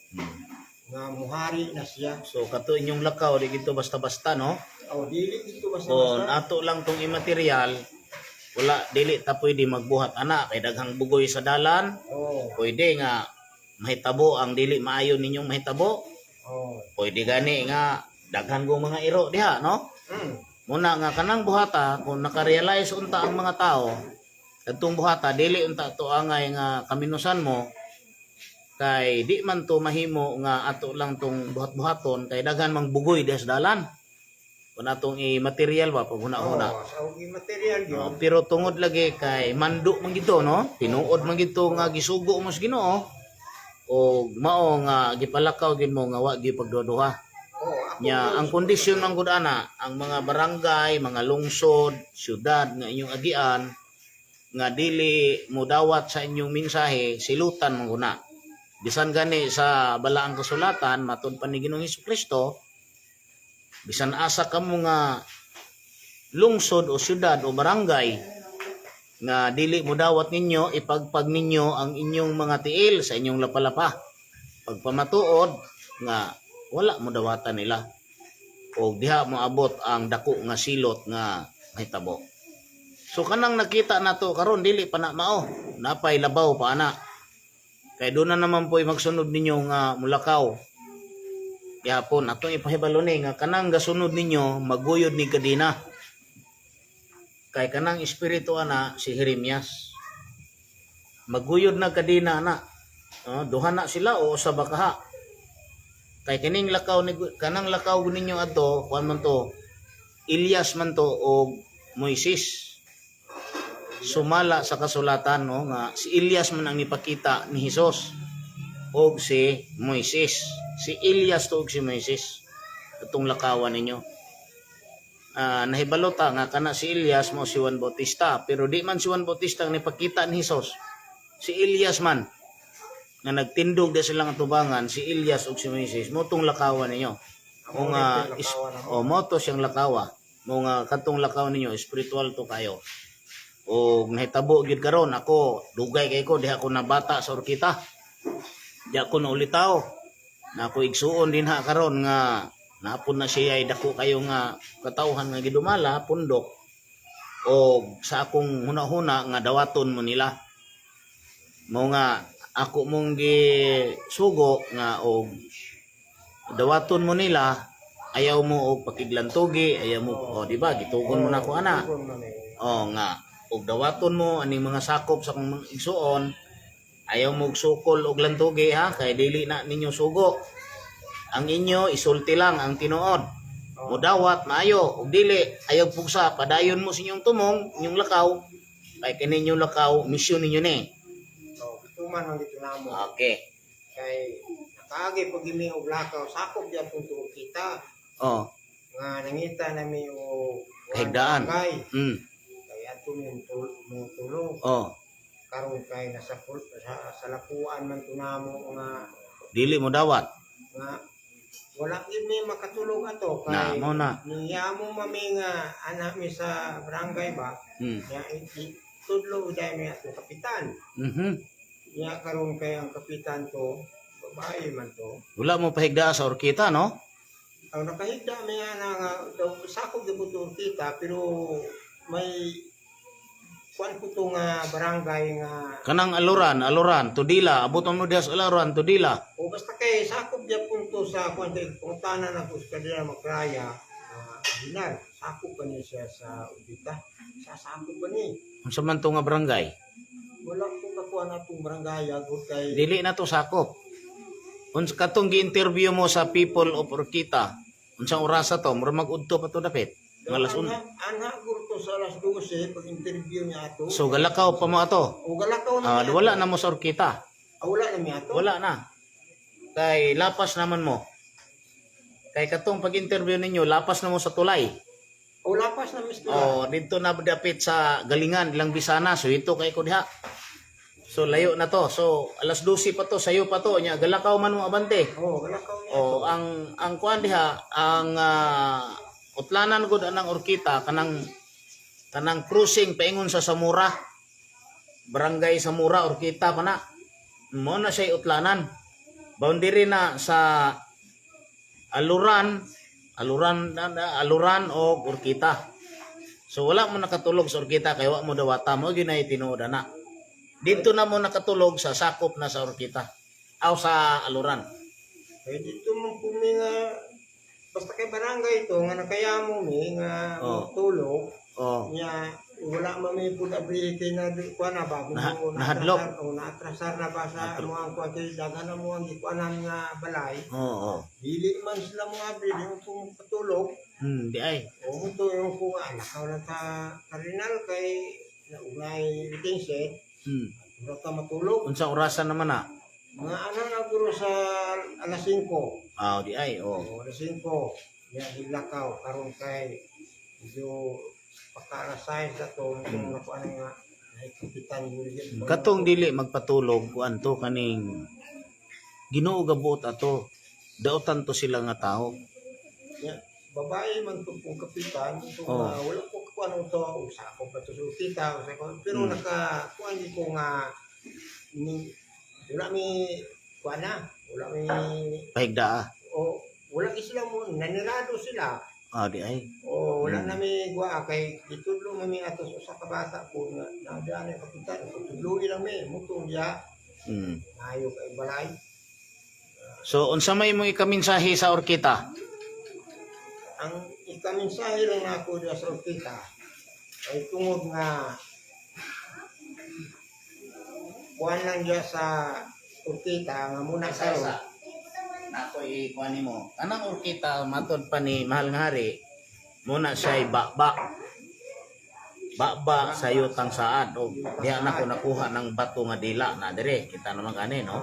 nga muhari na siya. So kato inyong lakaw di gito basta-basta, no? O dili dito basta Kung basta. ato lang tong imaterial, wala, dili ta pwede magbuhat ana kay daghang bugoy sa dalan. Pwede nga mahitabo ang dili maayo ninyong mahitabo. Pwede gani nga daghan kong mga iro diha, no? Muna nga kanang buhata, kung nakarealize unta ang mga tao kadtong buhata, dili unta to angay nga kaminusan mo kay di man to mahimo nga ato lang tong buhat-buhaton kay daghan mang bugoy diha sa dalan kung atong i-material ba pag huna-huna. Oh, sa og material No, yun. pero tungod lagi kay mando man gito, no? Tinuod man gito nga gisugo mo sa Ginoo o mao nga gipalakaw gid mo nga wa gyud pagduha. Oh, ako Nya ang kondisyon man gud ana, ang mga barangay, mga lungsod, syudad nga inyong agian nga dili modawat sa inyong mensahe, silutan man guna. Bisan gani sa balaang kasulatan, matud pa ni Ginoong Kristo, bisan asa kamo nga lungsod o syudad o barangay nga dili modawat ninyo, ipagpag ninyo ang inyong mga tiil sa inyong lapalapa. Pagpamatuod nga wala mo dawatan nila o diha moabot ang dako nga silot nga mahitabo. So kanang nakita nato karon, dili pa na mao, napay labaw pa ana. Kay doon na naman po'y magsunod ninyo nga mulakaw. Gihapon atong ipahibalo ni nga kanang gasunod ninyo maguyod ni kadina. Kay kanang espiritu ana si Jeremias. Maguyod na kadina ana. Oh, duha na sila o usa ba kaha. Kay kining lakaw ni kanang lakaw ninyo adto, kuan man to, Elias man to o Moises. Sumala sa kasulatan, no, nga si Elias man ang nipakita ni Hesus og si Moises. Si Elias to og si Moises. Atong lakawan ninyo. Ah, nahibalo ta nga kana si Elias mo si Juan Bautista, pero di man si Juan Bautista ang nipakita ni Hesus. Si Elias man nga nagtindog di silang atubangan, si Elias ug si Moises mo tong lakawan ninyo. Mo nga is, o mo to siyang lakawa. Mo nga katong lakaw ninyo spiritual to kayo. O nahitabo gyud karon ako, dugay kay ko diha ko nabata sa Orkita. Di ako naulitaw. Na ako igsuon din ha karon nga naapon na siya ay dako kayo nga katawhan nga gidumala pundok o sa akong hunahuna nga dawaton mo nila. Mo nga ako mong gisugo nga og dawaton mo nila, ayaw mo og pakiglantugi, ayaw mo, o di ba gitugon mo na ko ana. Tugon man eh. O nga og dawaton mo aning mga sakop sa akong mga igsuon, ayaw mo og sukol og lantugi ha, kay dili na ninyo sugo. Ang inyo isulti lang ang tinuod. Mudawat maayo, ug dili ayaw pugsa, padayon mo sa inyong tumong, inyong lakaw, kay kini inyong lakaw misyon ninyo ni. Oh, gituman ang dito namo. Kay nakaagi pag imi og lakaw, sakop gyapon tuog kita nga nangita nami og Kahigdaan. Kay kay ato mi mo tulog karon kay nasa sa lapuan man to namo nga Dili mo dawat. Nga wala gyud mi makatulog ato Na kay mo na. niyamo mami nga anak mi sa barangay ba nya tudlo uday mi atong kapitan. Nya karon kay ang kapitan to babae man to. Wala mo pahigda sa Orkita, no? Ang nakahigda mi ana nga daw sakop gyud to kita, pero may kuan ko to nga barangay nga Kanang Aluran, Aluran, Tudila, abot mo diha sa Aluran, Tudila. O basta kay sakop gyapon to sa kuan kay pangutana na ko sa kanila makraya dinar sakop ba ni siya sa Ubita, sa sakop ba ni. Unsa man to nga barangay? Wala ko kakuha na itong barangay agud kay Dili na to sakop. Unsa katong gi-interview mo sa people of Orkita? Unsang orasa to? Mura mag-udto pa to dapit. Mga alas Ana, ana gud to sa alas 12 pag interview niya ato. So galakaw pa mo ato. O galakaw na Ah, mi wala ato. na mo sa Orkita. Ah, wala na mi ato. Wala na. Kay lapas naman mo. Kay katong pag-interview ninyo, lapas na mo sa tulay. O lapas na misto. Oh, dito na dapit sa Galingan, ilang bisana, so ito kay ko diha. So layo na to. So alas 12 pa to, sayo pa to nya galakaw man mo abante. Oh, galakaw niya. Oh, ang kuan diha, ang utlanan gud anang Orkita kanang kanang cruising paingon sa Samura. Barangay Samura, Orkita pa na. Mo na siya utlanan. Boundary na sa Aluran, Aluran Aluran o Orkita. So wala mo nakatulog sa Orkita kay wa mo dawata mo ginay tinuod na. Dito na mo nakatulog sa sakop na sa Orkita. Aw sa Aluran. Kay dito man kumi nga basta kay barangay ito nga nakayamo mi nga tulog nya wala man mi pud abri kay na kuan na ba Nahadlok. O naatrasar na ba sa mo ang kuan kay daghan na mo ang gikuanan nga balay, Oo. dili man sila mo abri di mo kung patulog. Di ay. O mo to yung ko nga lakaw na ta Cardinal kay naunay waiting shed, wala ka matulog. Unsa orasan naman na? Mga ana na guro sa alas 5. Ah, di ay. Oh. O, alas 5. Ya gilakaw karon kay medyo pagka alas 6 na to kung nakuha na nga naikapitan yun. Katong dili magpatulog kuan to kaning Ginoo gabuot ato. Daotan to sila nga tao. Ya, babae man to kung kapitan kung wala ko kuan to usa ko pa to sa kita usa ko pero naka kuan di ko nga ni wala mi kuan na wala mi Pahigdaa. O wala gi sila mo nanirado sila. Ah, di ay. O wala na mi gwa kay gitudlo man mi ato sa usa ka bata ko nga naadaan ang kapitan tudlo lang mi mutong diya maayo kay balay. So unsa may imong ikaminsahe sa Orkita? Ang ikaminsahe lang nako diya sa Orkita ay tungod nga kuan lang diya sa Orkita nga muna karon. Nako i-kuan nimo. Kanang Orkita matod pa ni Mahal nga Hari, muna siya'y baba. Baba sa yutang saad o diha na ko nakuha ng bato nga dila na dire kita naman gani, no?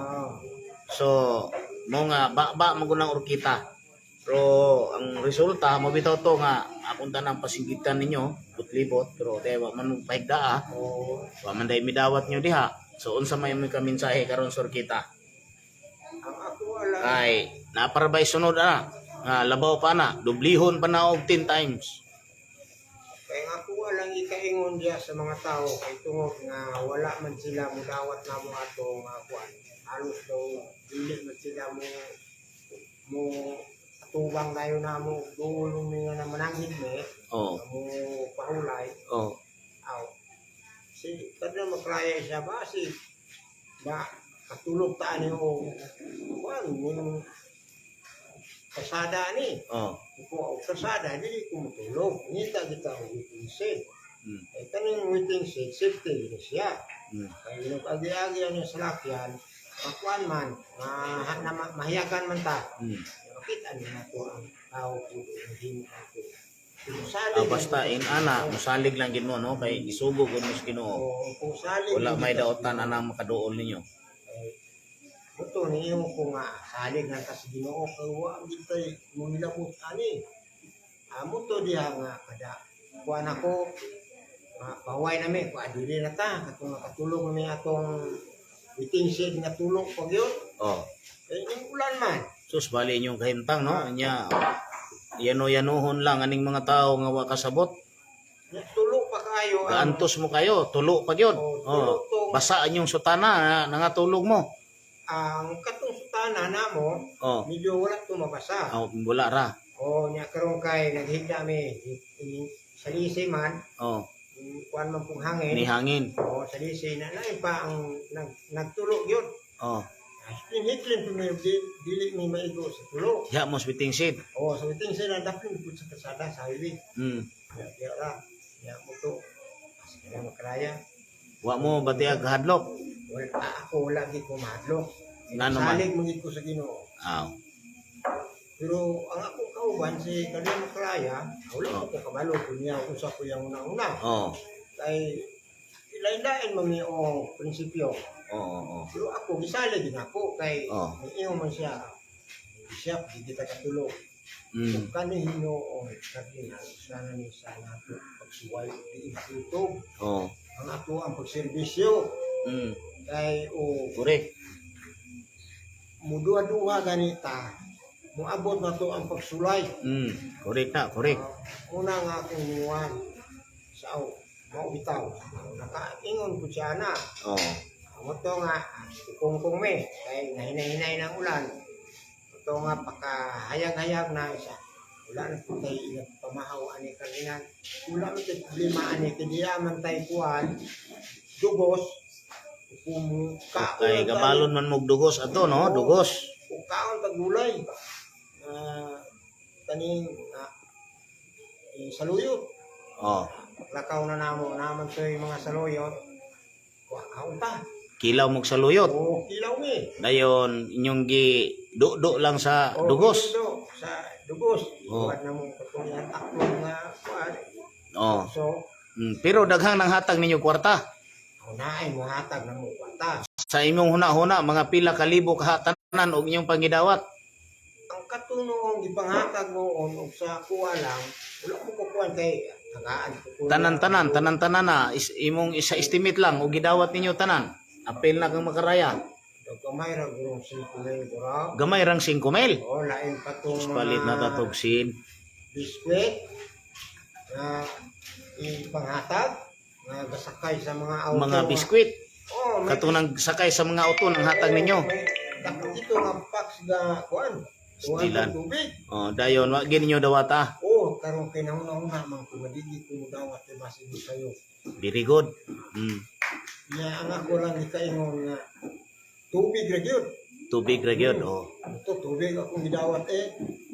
So mo nga baba mo gunang Orkita. Pero ang resulta mo bitaw to nga akong tanang pasinggitan ninyo butlibot pero di wa man mo pahigdaa, wa man day midawat nyo diha. So unsa may mo kaminsahe karon sa Orkita? Ang ako ala Ay naparabay sunod ana nga labaw pa na dublihon pa na og 10 times. Kay ang ako alang ikaingon diya sa mga tao kay tungod nga wala man sila mudawat namo ato nga kuan. Halos daw dili man sila mo mo atubang dayo namo duol mi nga na mananghid mi mo pahulay. Aw si kada makraya siya ba si ba katulog ta ani o kuan yung kasada ni ko og kasada dili ko mutulog ngita kita og waiting shed. Ay kaning waiting shed safety ni siya kay nung agi-agi ang salakyan makuan man ma, na, mahiyagan man ta makita ni nato ang tao po ang himo ako. Kung salig Ah, basta in ana musalig lang gid mo, no, kay isugo gud mo sa Ginoo. O, kung salig Wala may gid ta sa daotan anang makaduol ninyo. Ay, buto niyo ko nga salig lang ta sa Ginoo kay wa gid tay mangilabot ani. Amo to diha nga kada kuan ako nga paway na mi kuan dili na ta katong nakatulog na mi atong waiting shed nga tulog pag yun kay ning ulan man. Sus, bali inyong kahimtang, no? Nya yano-yanuhon lang aning mga tao nga wa kasabot. Nya tulog pa kaayo ang Gaantos mo kayo, tulo pa gyud. Oh, tulo tong Basa inyong sutana na, nangatulog mo. Ang katong sutana namo medyo wala to mabasa. Oh, wala ra. O nya karon kay naghigda mi salisi man kuan man pong hangin. Ni hangin. O, sa lisi na lain pa ang nagtulog yun. Hiklin hiklin po may dili mi maigo sa tulog. Diha mo sa waiting shed. O, sa waiting shed ang daplin po sa kasada sa highway. Ya, ya ra. Ya mo to. Kaya makaraya. Wa mo batiag kahadlok. Wala ako wala gid ko mahadlok. Ngano man? Salig man gid ko sa Ginoo. Aw. Pero ang akong kauban si Kalya Makaraya, wala ko kabalo kung niya unsa ko yung una-una. Kay ilain-lain man mi o prinsipyo. Oo, oo. Pero ako, gisalig din ako kay miingon man siya. Siya, di kita katulog. Ug kani Hinuon Cardinal, sana ni sa nato pagsuway og diin. Ang ato ang pagserbisyo kay o muduha-duha ganita, muabot na to ang pagsulay. Correct na, correct. Una nga akong minuan sa aw, mao bitaw. Nakaingon ko siya na. Amo to nga kungkong me kay nahinay-hinay ng ulan. Ito nga pakahayag-hayag na isa. Wala na po tayo pamahaw ani kaninan. Wala man tayo problema ani kay diya man tayo kuan dugos kung kaon Kay gabalon man mog dugos ato, no? Oo. Dugos. Kung kaon tag gulay. Kaning saluyot. Lakaw na namo naman to yung mga saluyot. Wa kaon ta. Kilaw mog saluyot. Oh, kilaw ni. Dayon inyong gi do lang sa Oh, dugos. Dugo, sa dugos. Kuan na mo katong taklong nga kuan. So, Pero daghang nang hatag ninyo kwarta. ako na ay muhatag na mo kwarta. Sa imong huna-huna, mga pila ka libo kahatanan og inyong pangidawat. Ang katunoong gipanghatag mo on og sa kuha lang, wala mo kukuan kay tagaan ko kuha. Tanan-tanan, tanan-tanan na is, imong isa estimate lang og gidawat ninyo tanan. Apil na kang makaraya. Gamay ra gurong 5 mil gura. Gamay rang 5 mil. Oh, lain pa tong Palit na mga tatog sin. biskwit na ipanghatag nga gasakay sa mga auto. Mga biskwit. Oh, may Katunang sakay sa mga auto nang hatag ninyo. May dako dito nga box ga kuan. Kuan Stilan. ng tubig. Oh, dayon wa gid ninyo dawata. Oh, karon kay nauna-una man ko madigi ko dawat kay basig ko sayo. Very good. Nya ang ako lang gikaingon nga tubig ra gyud. Tubig ra gyud, oh. Ito tubig akong gidawat eh.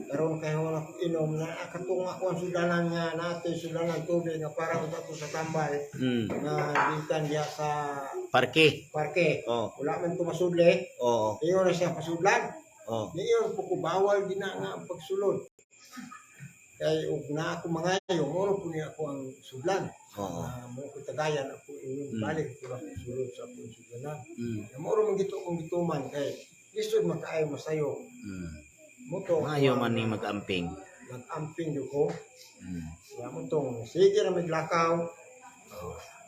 Karon kay wala ko inom na katong ako ang sudanan nga nato sudanan tubig nga para ko to sa tambal nga gikan diha sa Parke. parke. Wala man to masudli. Ingon na siya pasudlan. Niyon po ko bawal din na nga ang pagsulod. Kay og na ako mangayo, moro po niya ako ang sudlan. Mo ko tagayan ako ingon balik ko ako sulod sa akong sudlanan. Ya, moro man gito akong gituman kay lisod man kaayo masayo. Mo to Maayo man ning mag-amping. Nag-amping jud ko. Ya mo tong sige ra maglakaw.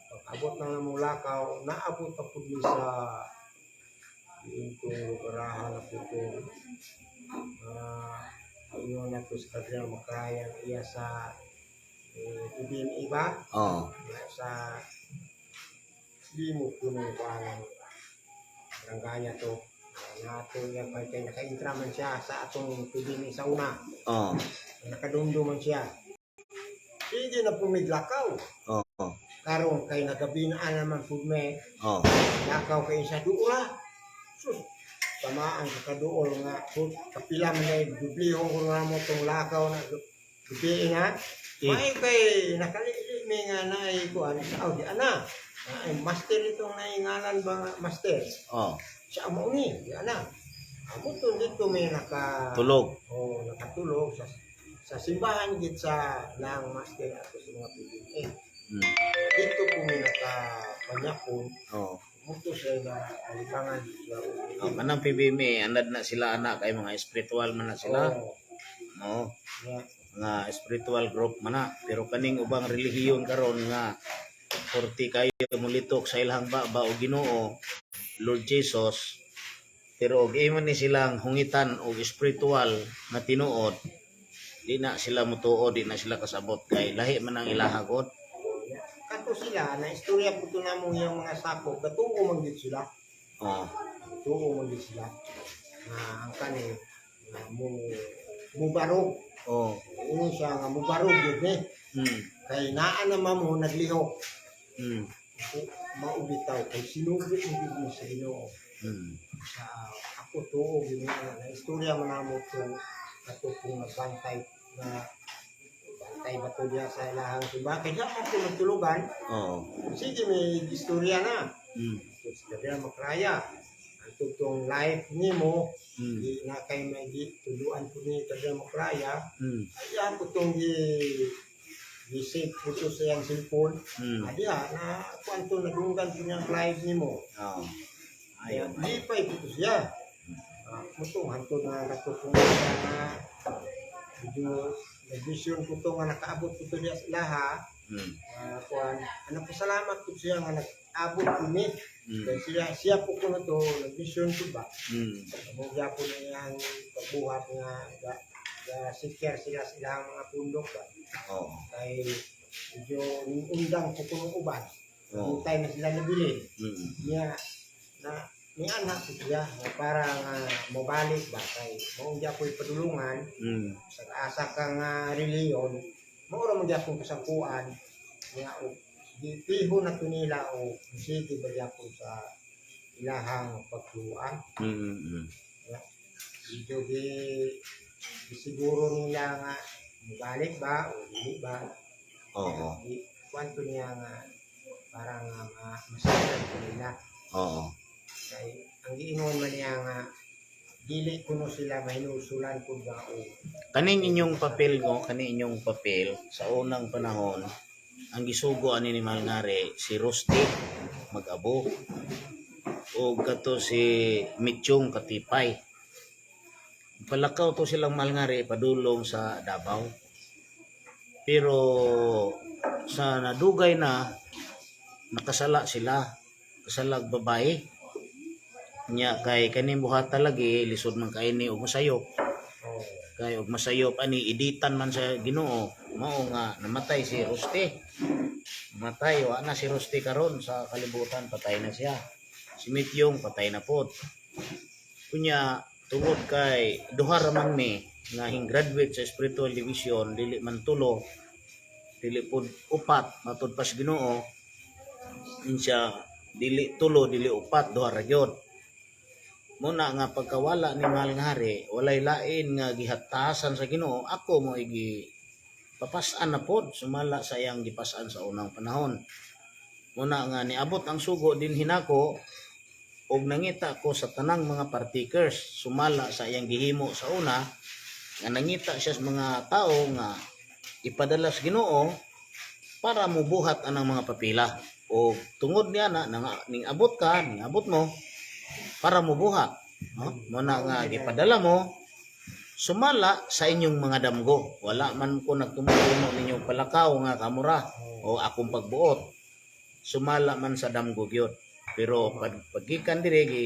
Pag-abot na nga mong lakaw, naabot na pud mi sa diin garahan na pud ko. Ingon na ko sa Cardinal Macaraya iya sa ibin iba sa di mo kuno kuan barangay to nato niya kay kay nakaintra man siya sa atong PBMA sa una. Nakadumdum man siya, sige na pumiglakaw. Karon kay nagabinaan naman pud me, lakaw kay sa duola, sus, tamaan sa kaduol nga pud kapila man ay dublihon ko na mo tong lakaw na gabi nga. May kay nakalili mi nga naay kuan sa Audi ana. Ay master itong naingalan ba nga master. Siya ang mauni, di ana. Amo to dito may naka Tulog. Oh, nakatulog sa simbahan gid sa lang master ato sa mga PBA. Dito po may nakapanyakon, muto siya na kalibangan sa Oh, kanang PBMA, andad na sila anak kay mga spiritual man na sila. Oh, Oo. yeah. Mga spiritual group man na. Pero kaning ubang relihiyon karon nga forte kayo mulitok sa ilang baba o Ginoo, Lord Jesus, pero og imo ni silang hungitan og spiritual na tinuod, di na sila mutuo, di na sila kasabot kay lahi man ang ilaha god. Kato sila, na istorya po ito namong iyang mga sakop, gatuo man gid sila. Gatuo man gid sila. Nga ang kani, nga mo mubarog. Ingon siya nga mubarog yun eh. Kay naa naman mo naglihok. Maubitaw kay sinugo mo gid mo sa Ginoo. Sa ako tuo gid nga na istorya man namo to kato kung nagbantay na bantay ba to diya sa ilahang simbahan. Kay diya man ko nagtulugan. Sige, may istorya na. Sabi na makraya. Ang tugtong life nimo, di na kay may di tuluan po ni kada makraya. Ay ako tong gi save po to sa iyang cellphone. Adi ha, na kuan to nadunggan po niyang live nimo. Ayo. Lipay po to siya. Mutong hantod na kato kung na Medyo nag-vision ko to nga nakaabot ko to diya sa ilaha. Kuan, ano, pasalamat ko siya nga nag-abot kini. Kay siya siya po kuno to nag-vision ko ba. Mo gyapon na iyang pagbuhat nga ga secure sila sa ilang mga pundok ba. Kay medyo undang ko kuno uban. Hintay na sila nabilin. Niya na ni anak ko siya nga para nga mobalik ba kay mao gyapoy padulungan sa asa ka nga reliyon, mao ra man gyapon kasangkuan nga og gipiho na to nila o sige ba gyapon sa ilahang pagtuan. Medyo gi siguro nila nga mobalik ba o dili ba. Gi kwanto niya nga para nga masakit ko nila kay ang giingon man niya nga dili kuno sila mahinusulan kun ba o Kaning inyong papel mo, kaning inyong papel sa unang panahon, ang gisugo ani ni Mahal Ngari si Rusty mag-abo o kato si Mitchong Katipay. Palakaw to silang Mahal Ngari padulong sa Davao. Pero sa nadugay na nakasala sila, kasalag babae. Nya kay kaning buhata lagi lisod man kay ni og masayop kay og masayop ani iditan man sa Ginoo, mao nga namatay si Rusty. Matay wa na si Rusty karon sa kalibutan, patay na siya. Si Mityong patay na pod. Kunya tungod kay duha ra man mi nga hing graduate sa spiritual division, dili man tulo, dili pod upat, matud pas Ginoo siya, dili tulo, dili upat, duha ra gyud. Muna nga pagkawala ni Mahal nga Hari, walay lain nga gihatasan sa Ginoo, ako mo igi papasan na pod sumala sa iyang gipasan sa unang panahon. Muna nga niabot ang sugo din hinako og nangita ko sa tanang mga partakers sumala sa iyang gihimo sa una nga nangita siya sa mga tao nga ipadala sa Ginoo para mubuhat anang mga papila o tungod niya na ning abot ka, ning abot mo para mubuhat, no? Muna nga gipadala mo sumala sa inyong mga damgo. Wala man ko nagtumutuno ninyong palakaw nga kamura o akong pagbuot, sumala man sa damgo gyud. Pero pag paggikan dire gi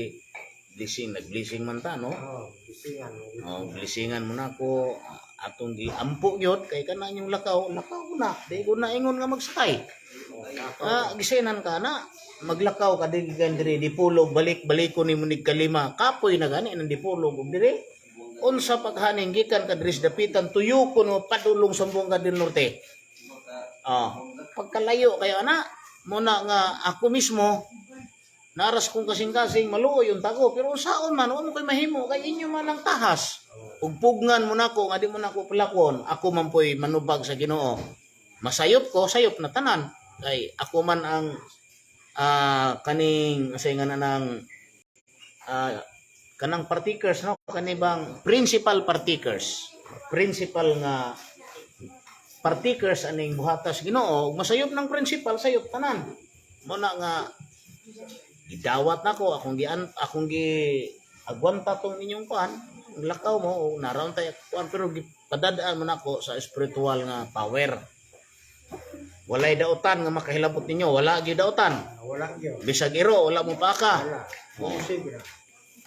blessing, nag-blessing man ta, no? Oh, bisingan. Oh, blessingan mo na ako, atong giampo gyud kay kana inyong lakaw, lakaw ko na. Di ko na ingon nga magsakay. Ah, gisinan ka na. Maglakaw ka dili kan diri dipulog, balik baliko ni munig kalima. Kapoy na gani nang dipulog og diri. Unsa paghaning gikan ka diri sa dapitan tuyo kuno padulong sa Zamboanga del Norte. Ah, pagkalayo kayo ana, muna nga ako mismo naras kong kasing-kasing maluoy yung tago, pero unsaon man, wa mo koy mahimo kay inyo man ang tahas. Ug pugnan mo nako nga di mo nako palakon, ako man po'y manubag sa Ginoo. Masayop ko, sayop na tanan. Kay ako man ang kaning say nga na nang kanang partakers, no, kani bang principal partakers, principal nga partakers aning buhatas Ginoo. Ug masayop ng principal, sayop tanan. Mo na nga gidawat nako, akong gi agwanta tong inyong kuan, lakaw mo o naroon tayo kuan, pero gipadadaan mo nako sa spiritual nga power. Walay dautan nga makahilabot ninyo, wala gyud dautan. Wala gyud. Bisag iro wala mo paka. Wala. Musig ra.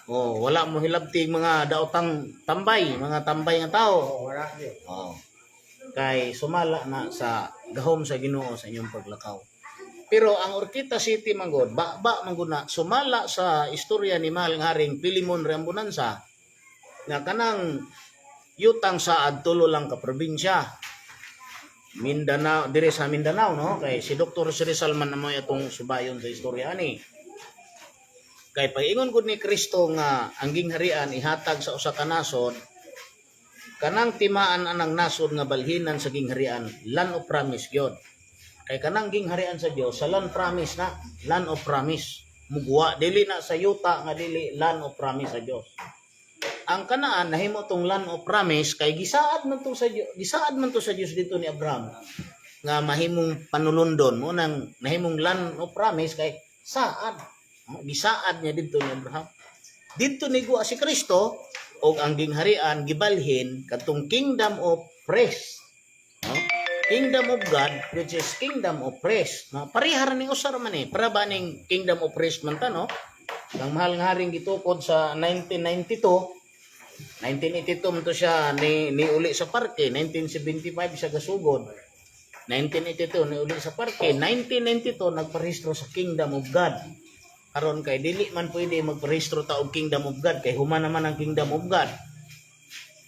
Oh, wala mo hilabti mga daotang tambay, mga tambay nga tao. Oh, wala gyud. Oh. Kay sumala na sa gahom sa Ginoo sa inyong paglakaw. Pero ang Orquita City manggod, ba ba manggod na sumala sa istorya ni Mahal nga Haring Pilimon Rambonanza nga kanang yutang sa tulo lang ka probinsya. Mindanao, dire sa Mindanao, no, kay si Dr. Rizal man na mo atong subayon sa istorya ani. Kay pag-ingon gud ni Kristo nga ang gingharian ihatag sa usa ka nasod, kanang timaan anang nasod nga balhinan sa gingharian, land of promise gyud. Kay kanang gingharian sa Dios sa land promise na, land of promise. Muguwa dili na sa yuta nga dili land of promise sa Dios. Ang Kanaan nahimo tong land of promise kay gisaad man to sa Dios dito ni Abraham nga mahimong panulundon mo nang nahimong land of promise kay saad. No? Gisaad niya dito ni Abraham. Dito ni guwa si Kristo. Og ang gingharian gibalhin katong kingdom of priests, no? Kingdom of God, which is kingdom of priests, no? Pareha ra ni, usa ra man eh. Para ba ning kingdom of priests man ta, no? Ang Mahal nga Haring gitukod sa 1992, 1982 man to siya ni uli sa parke, 1975 siya gasugod. 1982 ni uli sa parke, 1992 nagparehistro sa Kingdom of God. Karon kay dili man pwede magparehistro ta og Kingdom of God kay human naman ang Kingdom of God.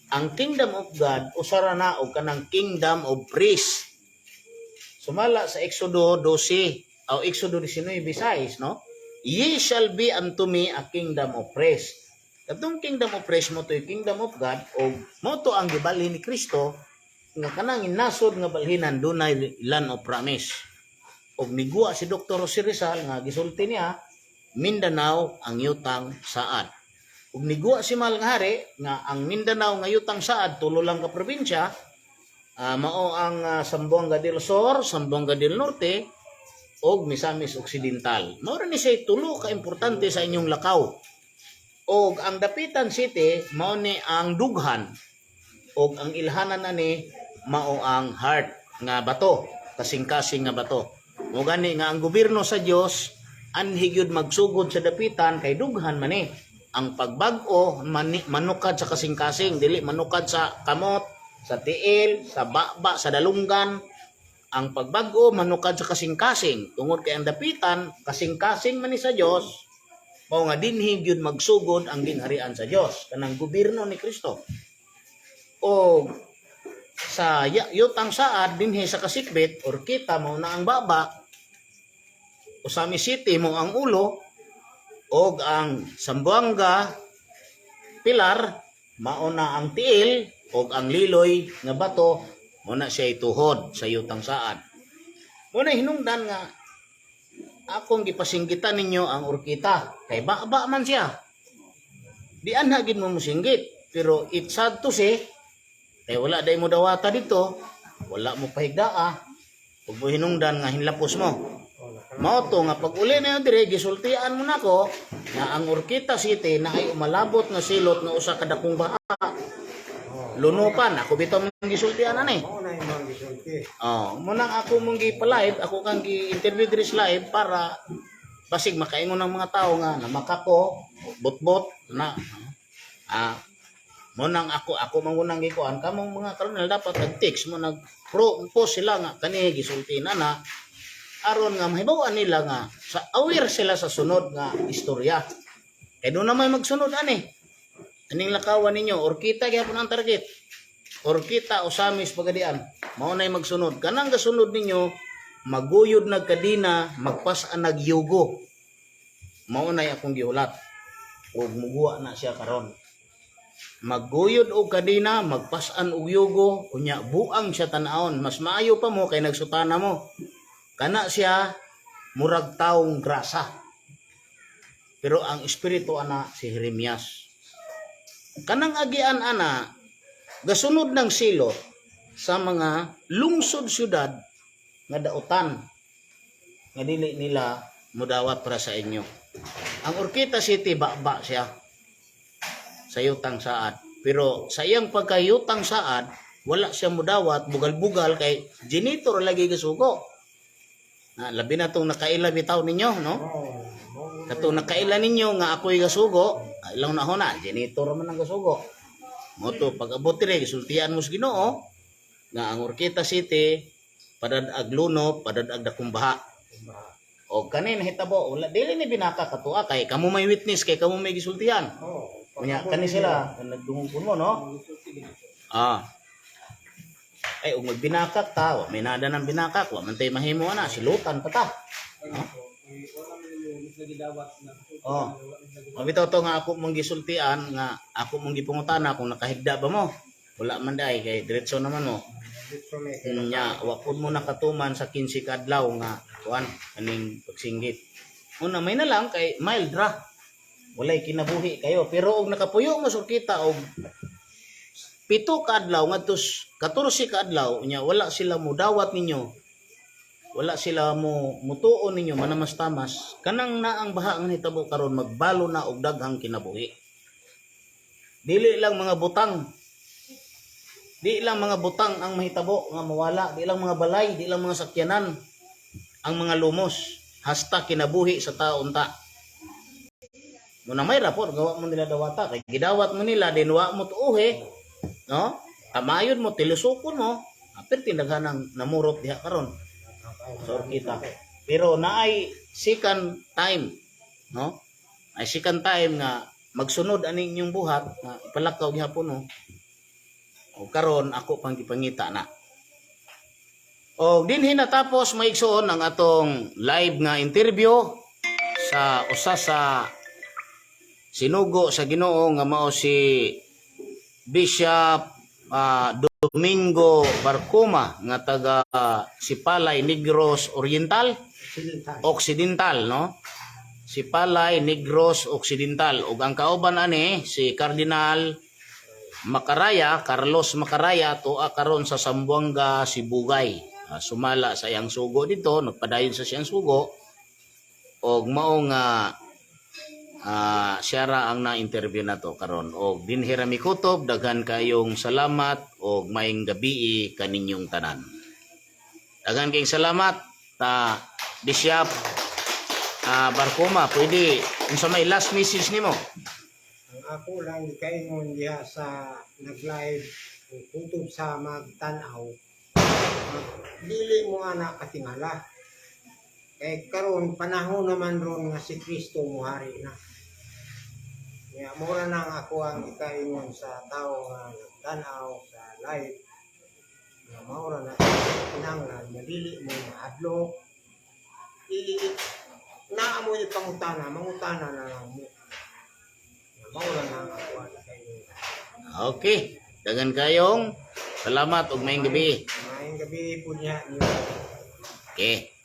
Ang Kingdom of God usa ra na og kanang Kingdom of Priests. Sumala sa Exodo 12 o Exodo 19:6, no? "Ye shall be unto me a kingdom of priests." Katong kingdom of priests mo to'y kingdom of God o mo to ang gibalhin ni Kristo nga kanang nasod nga balhinan dunay land of promise. Og miguwa si Dr. Jose Rizal nga gisulti niya Mindanao ang yutang saad. Ug niguwa si Mahal nga Hari nga ang Mindanao nga yutang saad tulo lang ka probinsya, mao ang Zamboanga del Sur, Zamboanga del Norte ug Misamis Occidental. Mao ra ni siya tulo ka importante sa inyong lakaw. Og ang Dapitan City mao ni ang dughan og ang ilhanan ani mao ang heart nga bato, kasing-kasing nga bato. Mo gani nga ang gobyerno sa Dios anhi gyud magsugod sa Dapitan kay dughan man ni. Ang pagbag-o manukad sa kasing-kasing, dili manukad sa kamot, sa tiil, sa baba, sa dalunggan. Ang pagbag-o manukad sa kasing-kasing tungod kay ang Dapitan kasing-kasing man ni sa Dios. Mao nga dinhi gyud magsugod ang gingharian sa Dios, kanang gobyerno ni Kristo. O sa yutang saad dinhi sa Kasikbit, Orkita mao na ang baba, Ozamiz City mo ang ulo, og ang Zamboanga Pilar mao na ang tiil, og ang Liloy nga bato mo na siya ituhod sa yutang saad. Mo na hinungdan nga akong gipasinggitan ninyo ang Orkita kay baba man siya. Di anha gid mo mosinggit, pero it's sad to say kay wala day mo dawata dito, wala mo pahigdaa ug mo hinungdan nga hinlapos mo. Oh, Mao to nga pag uli na dire, gisultian mo nako nga ang Orkita City na ay umalabot nga silot nga usa ka dakong baha. Oh. Lunupan ako bitaw mong gisultian ani. Mao na imong gisulti. Oh, mo nang ako mong gi-live, ako kang gi-interview diri sa live para basig makaingon ng mga tao nga namakako, bot-bot na. Mo nang ako mangunang gikuan kamong mga colonel, dapat nag-text mo, nag pro post sila nga kani gisulti na na aron nga mahibaw-an nila nga sa aware sila sa sunod nga istorya. Kay doon na may magsunod ani. Aning lakawan ninyo, Orkita gyapon ang target. Orkita, Ozamiz, Pagadian. Mao na'y magsunod. Kanang gasunod ninyo, maguyod nagkadina, magpas-an nagyugo. Mao na'y akong gihulat. Ug muguwa na siya karon. Magguyod og kadina, magpas-an og yugo, unya buang siya tan-awon. Mas maayo pa mo kay nagsutana mo. Kana siya murag taong grasa. Pero ang espiritu ana si Jeremias. Kanang agian ana gasunod ng silot sa mga lungsod syudad nga dautan nga dili nila mudawat para sa inyo. Ang Orkita City, baba siya sa yutang saad. Pero sa iyang pagkayutang saad, wala siya mudawat, bugal-bugal kay janitor lagi gasugo. Na labi na tong nakaila bitaw ninyo, no? Oh, mao. Katong nakaila ninyo nga ako'y gasugo, ilang na na, janitor man ang gasugo. Mo to pag abot dire gisultian mo sa Ginoo nga ang Orkita City padad-ag lunop, padad-ag dakong baha. O kanin hitabo, wala dili ni binaka katua kay kamo may witness, kay kamo may gisultian. Oh, Unya kani sila nagdungog mo, no? Ah. Ay ug magbinakak ta, wa may nada ng binakak, wa man tay mahimo ana, silutan pa ta. Oh. Mabitaw to nga ako mong gisultian nga ako mong gipangutana kung nakahigda ba mo. Wala man dai kay diretso naman mo. Dito may Nya wa pud mo nakatuman sa 15 ka adlaw nga kuan aning pagsinggit. Una may na lang kay mild ra. Walay kinabuhi kayo pero og nakapuyo mo sa kita og 7 ka adlaw ngadto 14 ka adlaw, nya wala sila mudawat ninyo, wala sila mo mutuon ninyo manamas-tamas, kanang naang baha ang nahitabo karon magbalo na og daghang kinabuhi. Dili lang mga butang. Di lang mga butang ang mahitabo nga mawala, di lang mga balay, di lang mga sakyanan ang mga lumos hasta kinabuhi sa tao unta. Muna may rapor gawa mo nila dawata kay gidawat mo nila din wa mo tuohe, no? Kamayon mo, tilusukon mo. Apir tindaghan namurot diha karon. So kita. Pero naay second time, no? Ay second time nga magsunod ani inyong buhat nga ipalakaw gihapon, no. O karon ako pang gipangita na. O dinhi natapos, mga igsoon, ang atong live nga interview sa usa sa sinugo sa Ginoo nga mao si Bishop Domingo Barcuma nga taga Sipalay, Negros Oriental. Occidental. Occidental, no? Sipalay, Negros Occidental. Ug ang kauban ani si Cardinal Macaraya, Carlos Macaraya, tuwa karon sa Zamboanga, Sibugay. Sumala sa iyang sugo dito, nagpadayon sa siyang sugo og mao nga siya ra ang na-interview nato karon. Og dinhi ra mi kutob, daghan kayong salamat og maayong gabii kaninyong tanan. Daghan kayong salamat ta Bishop Barcoma, pwede unsa may last message nimo? Ang ako lang gikaingon diha sa nag-live o kutob sa magtan-aw, dili mo ana katingala. Kay karon panahon naman ron nga si Kristo muhari na. Kaya mura na ang ako ang gikaingon sa tao nga nagtan-aw sa live nga maura na kinahanglan nga dili mo mahadlok. Naa mo ipangutana, mangutana na lang mo. Maura na ang ako ang gikaingon. Okay. Daghan kayong salamat ug maayong gabi. Maayong gabi po niya niyo. Okay.